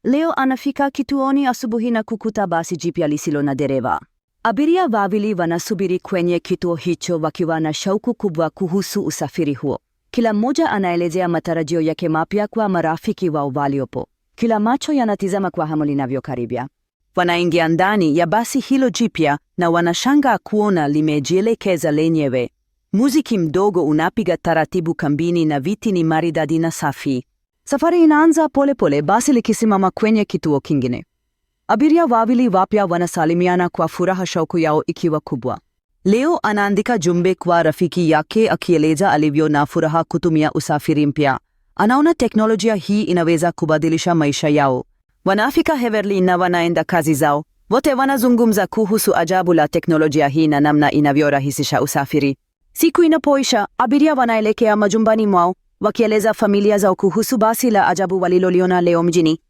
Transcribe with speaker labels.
Speaker 1: Leo anafika kituoni asubuhi na kukuta basi jipya lisilo na dereva. Abiria wawili wanasubiri kwenye kituo hicho wakiwa na shauku kubwa kuhusu usafiri huo. Kila mmoja anaelezea matarajio yake mapya kwa marafiki wao waliopo. Kila macho yanatizama kwa hamu linavyokaribia. Wanaingia ndani ya basi hilo jipya na wanashangaa kuona limejielekeza lenyewe. Muziki mdogo unapiga taratibu kambini na viti ni maridadi na safi. Safari inaanza polepole, basi likisimama kwenye kituo kingine. Abiria wawili wapya wanasalimiana kwa furaha, shauku yao ikiwa kubwa. Leo anaandika jumbe kwa rafiki yake akieleza alivyo na furaha kutumia usafiri mpya. Anaona teknolojia hii inaweza kubadilisha maisha yao. Wanafika Heverly na wanaenda kazi zao. Wote wanazungumza kuhusu ajabu la teknolojia hii na namna inavyorahisisha usafiri. Siku inapoisha, abiria wanaelekea majumbani mwao wakieleza familia zao kuhusu basi la ajabu waliloliona leo mjini.